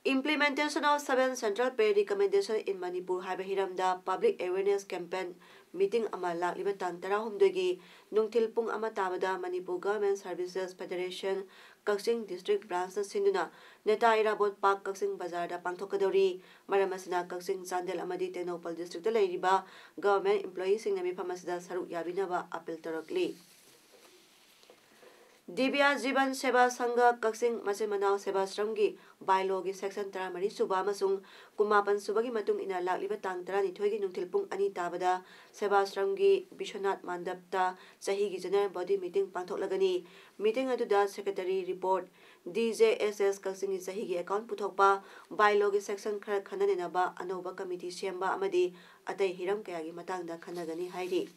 Implementation of seven Central Pay Recommendation in Manipur ꯍꯥꯏꯕ ꯍꯤꯔꯝꯗ public awareness campaign meeting ꯑꯃ ꯂꯥꯛꯂꯤꯕ ꯇꯥꯡ ꯇꯔꯥꯍꯨꯝꯗꯣꯏꯒꯤ ꯅꯨꯡꯊꯤꯜ ꯄꯨꯡ ꯑꯃ ꯇꯥꯕꯗ Manipur Government Services Federation ꯀꯛꯆꯤꯡ District Branchꯅ ꯁꯤꯟꯗꯨꯅ ꯅꯦꯇꯥ ꯏꯔꯥꯕꯣꯠ ꯄꯥꯔꯛ ꯀꯛꯆꯤꯡ ꯕꯖꯥꯔꯗ ꯄꯥꯡꯊꯣꯛꯀꯗꯧꯔꯤ꯫ ꯃꯔꯝ ꯑꯁꯤꯅ ꯀꯛꯆꯤꯡ, ꯆꯥꯟꯗꯦꯜ ꯑꯃꯗꯤ ꯇꯦꯡꯅꯧꯄꯜ districtꯇ ꯂꯩꯔꯤꯕ government employeeꯁꯤꯡꯅ ꯃꯤꯐꯝ ꯑꯁꯤꯗ ꯁꯔꯨꯛ ꯌꯥꯕꯤꯅꯕ appeal ꯇꯧꯔꯛꯂꯤ꯫ ꯗꯤꯕ꯭ꯌꯥ ꯖꯤꯕꯟ ꯁꯦꯕꯥ ꯁꯪꯘ ꯀꯛꯆꯤꯡ ꯃꯆꯤꯟ ꯃꯅꯥꯎ ꯁꯦꯕꯥꯁ꯭ꯔꯝꯒꯤ bylawꯒꯤ section ꯇꯔꯥꯃꯔꯤ ꯁꯨꯕ ꯑꯃꯁꯨꯡ ꯀꯨꯟꯃꯥꯄꯟ ꯁꯨꯕꯒꯤ ꯃꯇꯨꯡ ꯏꯟꯅ ꯂꯥꯛꯂꯤꯕ ꯇꯥꯡ ꯇꯔꯥꯅꯤꯊꯣꯏꯒꯤ ꯅꯨꯡꯊꯤꯜ ꯄꯨꯡ ꯑꯅꯤ ꯇꯥꯕꯗ ꯁꯦꯕꯥꯁ꯭ꯔꯝꯒꯤ ꯕꯤꯁ꯭ꯋꯅꯥꯊ ꯃꯟꯗꯞꯇ ꯆꯍꯤꯒꯤ general body meeting ꯄꯥꯡꯊꯣꯛꯂꯒꯅꯤ꯫ Meeting ꯑꯗꯨꯗ secretary report, D J S S ꯀꯛꯆꯤꯡꯒꯤ ꯆꯍꯤꯒꯤ account ꯄꯨꯊꯣꯛꯄ, bylawꯒꯤ section ꯈꯔ ꯈꯟꯅ ꯅꯩꯅꯕ, ꯑꯅꯧꯕ committee ꯁꯦꯝꯕ ꯑꯃꯗꯤ ꯑꯇꯩ ꯍꯤꯔꯝ ꯀꯌꯥꯒꯤ ꯃꯇꯥꯡꯗ ꯈꯟꯅꯒꯅꯤ ꯍꯥꯏꯔꯤ꯫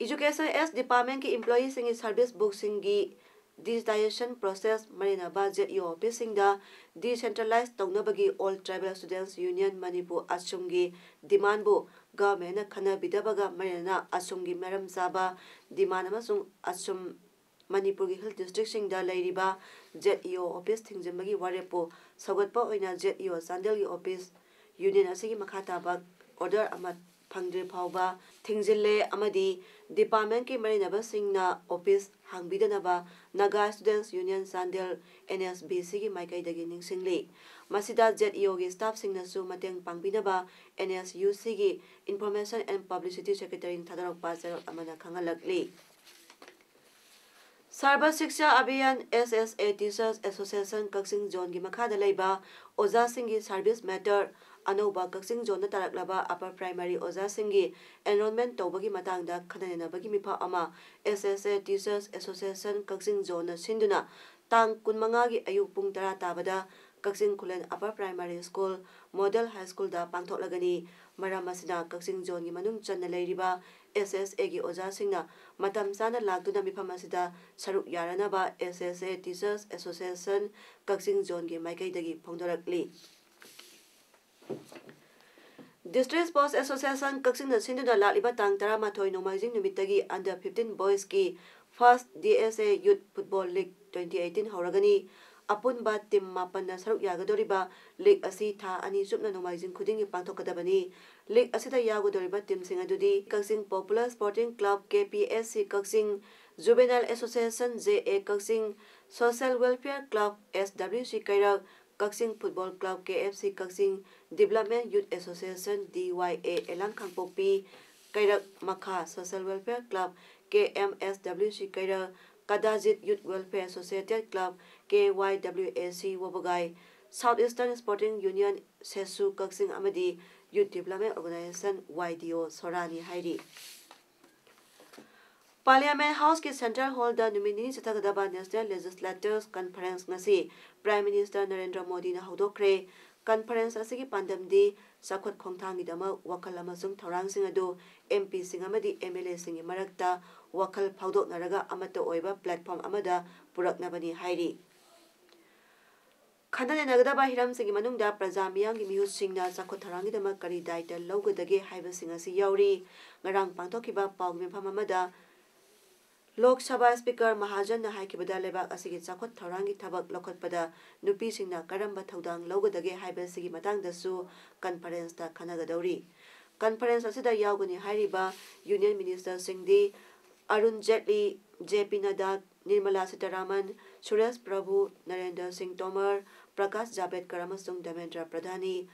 Education S departmentꯀꯤ employeeꯁꯤꯡꯒꯤ service bookꯁꯤꯡꯒꯤ digitization process ꯃꯔꯤꯅꯕ Z E O officeꯁꯤꯡꯗ decentralize ꯇꯧꯅꯕꯒꯤ All Tribal Students Union Manipur, ASSUMꯒꯤ demandꯕꯨ governmentꯅ ꯈꯟꯅꯕꯤꯗꯕꯒ ꯃꯔꯤꯅꯅ ASSUMꯒꯤ ꯃꯔꯝ ꯆꯥꯕ demand ꯑꯃꯁꯨꯡ ASSUM ꯃꯅꯤꯄꯨꯔꯒꯤ hill districtꯁꯤꯡꯗ ꯂꯩꯔꯤꯕ Z E O office ꯊꯤꯡꯖꯤꯟꯕꯒꯤ ꯋꯥꯔꯦꯞꯄꯨ ꯁꯧꯒꯠꯄ ꯑꯣꯏꯅ Z E O ꯆꯥꯟꯗꯦꯜꯒꯤ office union ꯑꯁꯤꯒꯤ ꯃꯈꯥ ꯇꯥꯕ order ꯑꯃ ꯐꯪꯗ꯭ꯔꯤ ꯐꯥꯎꯕ ꯊꯤꯡꯖꯤꯜꯂꯦ ꯑꯃꯗꯤ departmentꯀꯤ ꯃꯔꯤꯅꯕꯁꯤꯡꯅ office ꯍꯥꯡꯕꯤꯗꯅꯕ Naga Students Union Chandel, N S B Cꯒꯤ ꯃꯥꯏꯀꯩꯗꯒꯤ ꯅꯤꯡꯁꯤꯡꯂꯤ꯫ ꯃꯁꯤꯗ Z E Oꯒꯤ staffꯁꯤꯡꯅꯁꯨ ꯃꯇꯦꯡ ꯄꯥꯡꯕꯤꯅꯕ N S U Cꯒꯤ Information and Publicity Secretaryꯅ ꯊꯥꯗꯣꯔꯛꯄ ꯆꯦꯔꯣꯜ ꯑꯃꯅ ꯈꯪꯍꯜꯂꯛꯂꯤ꯫ Sarva Shiksha Abhiyan, S S A Teachers Association ꯀꯛꯆꯤꯡ zoneꯒꯤ ꯃꯈꯥꯗ ꯂꯩꯕ ꯑꯣꯖꯥꯁꯤꯡꯒꯤ service matter, ꯑꯅꯧꯕ ꯀꯛꯆꯤꯡ zoneꯗ ꯇꯥꯔꯛꯂꯕ upper primary ꯑꯣꯖꯥꯁꯤꯡꯒꯤ enrollment ꯇꯧꯕꯒꯤ ꯃꯇꯥꯡꯗ ꯈꯟꯅ ꯅꯩꯅꯕꯒꯤ ꯃꯤꯐꯝ ꯑꯃ S S A Teachers Association ꯀꯛꯆꯤꯡ zoneꯅ ꯁꯤꯟꯗꯨꯅ ꯇꯥꯡ ꯀꯨꯟꯃꯉꯥꯒꯤ ꯑꯌꯨꯛ ꯄꯨꯡ ꯇꯔꯥ ꯇꯥꯕꯗ ꯀꯛꯆꯤꯡ ꯈꯨꯂꯦꯟ Upper Primary School, Model High Schoolꯗ ꯄꯥꯡꯊꯣꯛꯂꯒꯅꯤ꯫ ꯃꯔꯝ ꯑꯁꯤꯅ ꯀꯛꯆꯤꯡ zoneꯒꯤ ꯃꯅꯨꯡ ꯆꯟꯅ ꯂꯩꯔꯤꯕ S S Aꯒꯤ ꯑꯣꯖꯥꯁꯤꯡꯅ ꯃꯇꯝ ꯆꯥꯅ ꯂꯥꯛꯇꯨꯅ ꯃꯤꯐꯝ ꯑꯁꯤꯗ ꯁꯔꯨꯛ ꯌꯥꯔꯅꯕ S S A Teachers Association ꯀꯛꯆꯤꯡ zoneꯒꯤ ꯃꯥꯏꯀꯩꯗꯒꯤ ꯐꯣꯡꯗꯣꯔꯛꯂꯤ꯫ District Sports Association ꯀꯛꯆꯤꯡꯅ ꯁꯤꯟꯗꯨꯅ ꯂꯥꯛꯂꯤꯕ ꯇꯥꯡ ꯇꯔꯥꯃꯥꯊꯣꯏ ꯅꯣꯡꯃꯥꯏꯖꯤꯡ ꯅꯨꯃꯤꯠꯇꯒꯤ under fifteen boysꯀꯤ first D S A Youth Football League twenty eighteen ꯍꯧꯔꯒꯅꯤ꯫ ꯑꯄꯨꯟꯕ ꯇꯤꯝ ꯃꯥꯄꯟꯅ ꯁꯔꯨꯛ ꯌꯥꯒꯗꯧꯔꯤꯕ ꯂꯤꯒ ꯑꯁꯤ ꯊꯥ ꯑꯅꯤ ꯆꯨꯞꯅ ꯅꯣꯡꯃꯥꯏꯖꯤꯡ ꯈꯨꯗꯤꯡꯒꯤ ꯄꯥꯡꯊꯣꯛꯀꯗꯕꯅꯤ꯫ ꯂꯤꯒ ꯑꯁꯤꯗ ꯌꯥꯎꯒꯗꯧꯔꯤꯕ ꯇꯤꯝꯁꯤꯡ ꯑꯗꯨꯗꯤ ꯀꯛꯆꯤꯡ Popular Sporting Club, K P S C Kakching, Juvenile Association, J A Kakching, Social Welfare Club, S W C ꯀꯩꯔꯛ, ꯀꯛꯆꯤꯡ Football Club, K F C Kakching, Development Youth Association, D Y A ꯑꯦꯂꯥꯡ ꯀꯥꯡꯄꯣꯛꯄꯤ, ꯀꯩꯔꯛ ꯃꯈꯥ Social Welfare Club, K M S W C ꯀꯩꯔꯛ, Kadajit Youth Welfare Associated Club, K Y W A C ꯋꯥꯕꯒꯥꯏ, South Eastern Sporting Union, ꯁꯦꯁꯨ ꯀꯛꯆꯤꯡ ꯑꯃꯗꯤ Youth Development Organization, Y D O ꯁꯣꯔꯥꯅꯤ ꯍꯥꯏꯔꯤ꯫ Parliament Houseꯀꯤ Central Hallꯗ ꯅꯨꯃꯤꯠ ꯅꯤꯅꯤ ꯆꯠꯊꯒꯗꯕ National Legislators Conference ꯉꯁꯤ Prime Minister Narendra ꯃꯣꯗꯤꯅ ꯍꯧꯗꯣꯛꯈ꯭ꯔꯦ꯫ Conference ꯑꯁꯤꯒꯤ ꯄꯥꯟꯗꯝꯗꯤ ꯆꯥꯎꯈꯠ ꯈꯣꯡꯊꯥꯡꯒꯤꯗꯃꯛ ꯋꯥꯈꯜ ꯑꯃꯁꯨꯡ ꯊꯧꯔꯥꯡꯁꯤꯡ ꯑꯗꯨ M Pꯁꯤꯡ ꯑꯃꯗꯤ M L Aꯁꯤꯡꯒꯤ ꯃꯔꯛꯇ ꯋꯥꯈꯜ ꯐꯥꯎꯗꯣꯛꯅꯔꯒ ꯑꯃꯠꯇ ꯑꯣꯏꯕ platform ꯑꯃꯗ ꯄꯨꯔꯛꯅꯕꯅꯤ ꯍꯥꯏꯔꯤ꯫ ꯈꯟꯅ ꯅꯩꯅꯒꯗꯕ ꯍꯤꯔꯝꯁꯤꯡꯒꯤ ꯃꯅꯨꯡꯗ ꯄ꯭ꯔꯖꯥ ꯃꯤꯌꯥꯝꯒꯤ ꯃꯤꯍꯨꯠꯁꯤꯡꯅ ꯆꯥꯎꯈꯠ ꯊꯧꯔꯥꯡꯒꯤꯗꯃꯛ ꯀꯔꯤ ꯗꯥꯏꯇ ꯂꯧꯒꯗꯒꯦ ꯍꯥꯏꯕꯁꯤꯡ ꯑꯁꯤ ꯌꯥꯎꯔꯤ꯫ ꯉꯔꯥꯡ ꯄꯥꯡꯊꯣꯛꯈꯤꯕ ꯄꯥꯎꯒꯤ ꯃꯤꯐꯝ ꯑꯃꯗ ꯂꯣꯛ ꯁꯚꯥ Speaker ꯃꯍꯥꯖꯟꯅ ꯍꯥꯏꯈꯤꯕꯗ, ꯂꯩꯕꯥꯛ ꯑꯁꯤꯒꯤ ꯆꯥꯎꯈꯠ ꯊꯧꯔꯥꯡꯒꯤ ꯊꯕꯛ ꯂꯧꯈꯠꯄꯗ ꯅꯨꯄꯤꯁꯤꯡꯅ ꯀꯔꯝꯕ ꯊꯧꯗꯥꯡ ꯂꯧꯒꯗꯒꯦ ꯍꯥꯏꯕꯁꯤꯒꯤ ꯃꯇꯥꯡꯗꯁꯨ conferenceꯇ ꯈꯟꯅꯒꯗꯧꯔꯤ꯫ Conference ꯑꯁꯤꯗ ꯌꯥꯎꯒꯅꯤ ꯍꯥꯏꯔꯤꯕ Union Ministerꯁꯤꯡꯗꯤ Arun Jaitley, J P ꯅꯗꯥ, Nirmala Sitharaman, Suresh ꯄ꯭ꯔꯚꯨ, Narendra ꯁꯤꯡ ꯇꯣꯃꯔ, ꯄ꯭ꯔꯀꯥꯁ ꯖꯥꯕꯦꯗꯀꯔ ꯑꯃꯁꯨꯡ ꯙꯔꯃꯦꯟꯗ꯭ꯔ ꯄ꯭ꯔꯙꯥꯟꯅꯤ꯫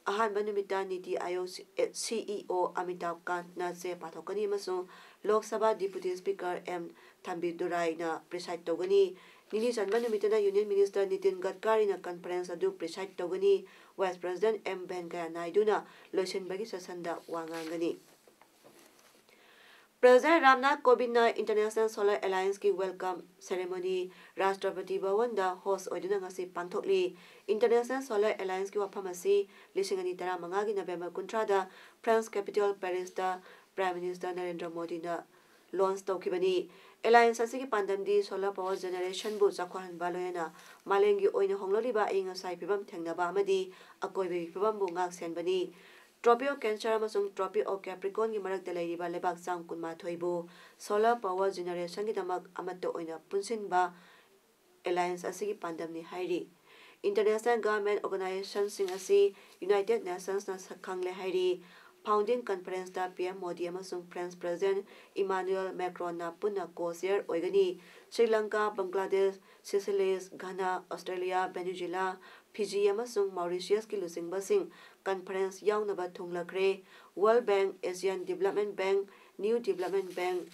ꯑꯍꯥꯟꯕ ꯅꯨꯃꯤꯠꯇ ꯅꯤꯇꯤ ꯑꯥꯌꯣꯒ ꯁꯤ-, CEO ꯑꯃꯤꯇꯥꯕ ꯀꯥꯟꯠꯅ ꯆꯦ ꯄꯥꯊꯣꯛꯀꯅꯤ ꯑꯃꯁꯨꯡ Lok Sabha Deputy Speaker M ꯊꯝꯕꯤꯗꯨꯔꯥꯏꯅ preside ꯇꯧꯒꯅꯤ꯫ ꯅꯤꯅꯤ ꯆꯟꯕ ꯅꯨꯃꯤꯠꯇꯅ Union Minister ꯅꯤꯇꯤꯟ ꯒꯗꯀꯥꯔꯤꯅ conference ꯑꯗꯨ preside ꯇꯧꯒꯅꯤ꯫ Vice President M ꯚꯦꯡꯀꯌꯥ ꯅꯥꯏꯗꯨꯅ ꯂꯣꯏꯁꯤꯟꯕꯒꯤ sessionꯗ ꯋꯥ ꯉꯥꯡꯒꯅꯤ꯫ President Ramnath ꯀꯣꯕꯤꯟꯗꯅ International Solar Allianceꯀꯤ welcome ceremony ꯔꯥꯁꯇ꯭ꯔꯄꯇꯤ ꯚꯋꯟꯗ host ꯑꯣꯏꯗꯨꯅ ꯉꯁꯤ ꯄꯥꯡꯊꯣꯛꯂꯤ꯫ International Solar Allianceꯀꯤ ꯋꯥꯐꯝ ꯑꯁꯤ ꯂꯤꯁꯤꯡ ꯑꯅꯤ ꯇꯔꯥꯃꯉꯥꯒꯤ November ꯀꯨꯟꯊ꯭ꯔꯥꯗ France capital Parisꯇ Prime Minister Narendra ꯃꯣꯗꯤꯅ launch ꯇꯧꯈꯤꯕꯅꯤ꯫ Alliance ꯑꯁꯤꯒꯤ ꯄꯥꯟꯗꯝꯗꯤ solar power generationꯕꯨ ꯆꯥꯎꯈꯠꯍꯟꯕ, ꯂꯣꯏꯅꯅ ꯃꯥꯂꯦꯝꯒꯤ ꯑꯣꯏꯅ ꯍꯣꯡꯂꯛꯂꯤꯕ ꯑꯏꯪ ꯑꯁꯥꯒꯤ ꯐꯤꯕꯝ ꯊꯦꯡꯅꯕ ꯑꯃꯗꯤ ꯑꯀꯣꯏꯕꯒꯤ ꯐꯤꯕꯝꯕꯨ ꯉꯥꯛ-ꯁꯦꯟꯕꯅꯤ꯫ Tropic of Cancer ꯑꯃꯁꯨꯡ Tropic of Capricornꯒꯤ ꯃꯔꯛꯇ ꯂꯩꯔꯤꯕ ꯂꯩꯕꯥꯛ ꯆꯥꯝ ꯀꯨꯟꯃꯥꯊꯣꯏꯕꯨ solar power generationꯒꯤꯗꯃꯛ ꯑꯃꯠꯇ ꯑꯣꯏꯅ ꯄꯨꯟꯁꯤꯟꯕ ꯑꯦꯂꯥꯌꯟꯁ ꯑꯁꯤꯒꯤ ꯄꯥꯟꯗꯝꯅꯤ ꯍꯥꯏꯔꯤ꯫ International Government Organizationꯁꯤꯡ ꯑꯁꯤ United Nationsꯅ ꯁꯛꯈꯪꯂꯦ ꯍꯥꯏꯔꯤ꯫ Founding Conferenceꯇ PM ꯃꯣꯗꯤ ꯑꯃꯁꯨꯡ French President Emmanuel Macronꯅ ꯄꯨꯟꯅ co-chair ꯑꯣꯏꯒꯅꯤ꯫ ꯁ꯭ꯔꯤ ꯂꯪꯀꯥ, ꯕꯪꯒ꯭ꯂꯥꯗꯦꯁ, ꯁꯤꯁꯤꯂꯤꯁ, ꯘꯅꯥ, ꯑꯣꯁꯇ꯭ꯔꯦꯂꯤꯌꯥ, ꯚꯦꯅꯦꯖꯨꯂꯥ, ꯐꯤꯖꯤ ꯑꯃꯁꯨꯡ ꯃꯥꯎꯔꯤꯁꯤꯌꯁꯀꯤ ꯂꯨꯆꯤꯡꯕꯁꯤꯡ conference ꯌꯥꯎꯅꯕ ꯊꯨꯡꯂꯈ꯭ꯔꯦ꯫ World Bank, Asian Development Bank, New Development Bank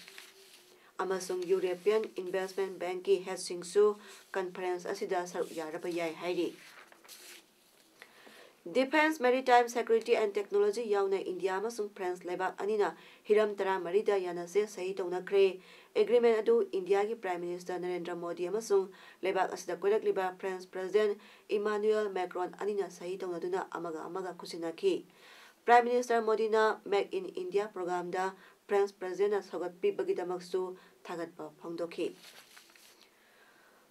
ꯑꯃꯁꯨꯡ European Investment Bankꯀꯤ headꯁꯤꯡꯁꯨ conference ꯑꯁꯤꯗ ꯁꯔꯨꯛ ꯌꯥꯔꯕ ꯌꯥꯏ ꯍꯥꯏꯔꯤ꯫ Defence, Maritime Security and Technology ꯌꯥꯎꯅ ꯏꯟꯗꯤꯌꯥ ꯑꯃꯁꯨꯡ ꯐ꯭ꯔꯥꯟꯁ ꯂꯩꯕꯥꯛ ꯑꯅꯤꯅ ꯍꯤꯔꯝ ꯇꯔꯥꯃꯔꯤꯗ ꯌꯥꯅꯁꯦ ꯁꯍꯤ ꯇꯧꯅꯈ꯭ꯔꯦ꯫ Agreement ꯑꯗꯨ ꯏꯟꯗꯤꯌꯥꯒꯤ Prime Minister ꯅꯔꯦꯟꯗ꯭ꯔ ꯃꯣꯗꯤ ꯑꯃꯁꯨꯡ ꯂꯩꯕꯥꯛ ꯑꯁꯤꯗ ꯀꯣꯏꯔꯛꯂꯤꯕ French President Emmanuel Macron ꯑꯅꯤꯅ ꯁꯍꯤ ꯇꯧꯅꯗꯨꯅ ꯑꯃꯒ ꯑꯃꯒ ꯈꯨꯠꯁꯤꯟꯅꯈꯤ꯫ Prime Minister ꯃꯣꯗꯤꯅ Make in India programꯗ French Presidentꯅ ꯁꯧꯒꯠꯄꯤꯕꯒꯤꯗꯃꯛꯁꯨ ꯊꯥꯒꯠꯄ ꯐꯣꯡꯗꯣꯛꯈꯤ꯫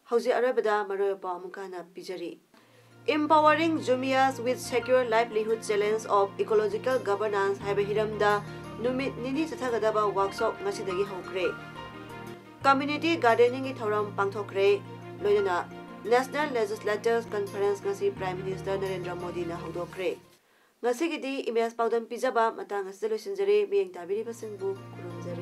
ꯍꯧꯖꯤꯛ ꯑꯔꯣꯏꯕꯗ ꯃꯔꯨꯑꯣꯏꯕ ꯄꯥꯎ ꯑꯃꯨꯛꯀ ꯍꯟꯅ ꯄꯤꯖꯔꯤ꯫ Empowering Jumias with Secure Livelihood Challenge of Ecological Governance ꯍꯥꯏꯕ ꯍꯤꯔꯝꯗ ꯅꯨꯃꯤꯠ ꯅꯤꯅꯤ ꯆꯠꯊꯒꯗꯕ workshop ꯉꯁꯤꯗꯒꯤ ꯍꯧꯈ꯭ꯔꯦ꯫ Community gardeningꯒꯤ ꯊꯧꯔꯝ ꯄꯥꯡꯊꯣꯛꯈ꯭ꯔꯦ꯫ ꯂꯣꯏꯅꯅ National Legislators Conference ꯉꯁꯤ Prime Minister ꯅꯔꯦꯟꯗ꯭ꯔ ꯃꯣꯗꯤꯅ ꯍꯧꯗꯣꯛꯈ꯭ꯔꯦ꯫ ꯉꯁꯤꯒꯤꯗꯤ ꯏꯃꯦꯖ ꯄꯥꯎꯗꯝ ꯄꯤꯖꯕ ꯃꯇꯥꯡ ꯑꯁꯤꯗ ꯂꯣꯏꯁꯤꯟꯖꯔꯦ꯫ ꯃꯤꯠꯌꯦꯡ ꯇꯥꯕꯤꯔꯤꯕꯁꯤꯡꯕꯨ ꯈꯨꯔꯨꯝꯖꯔꯤ꯫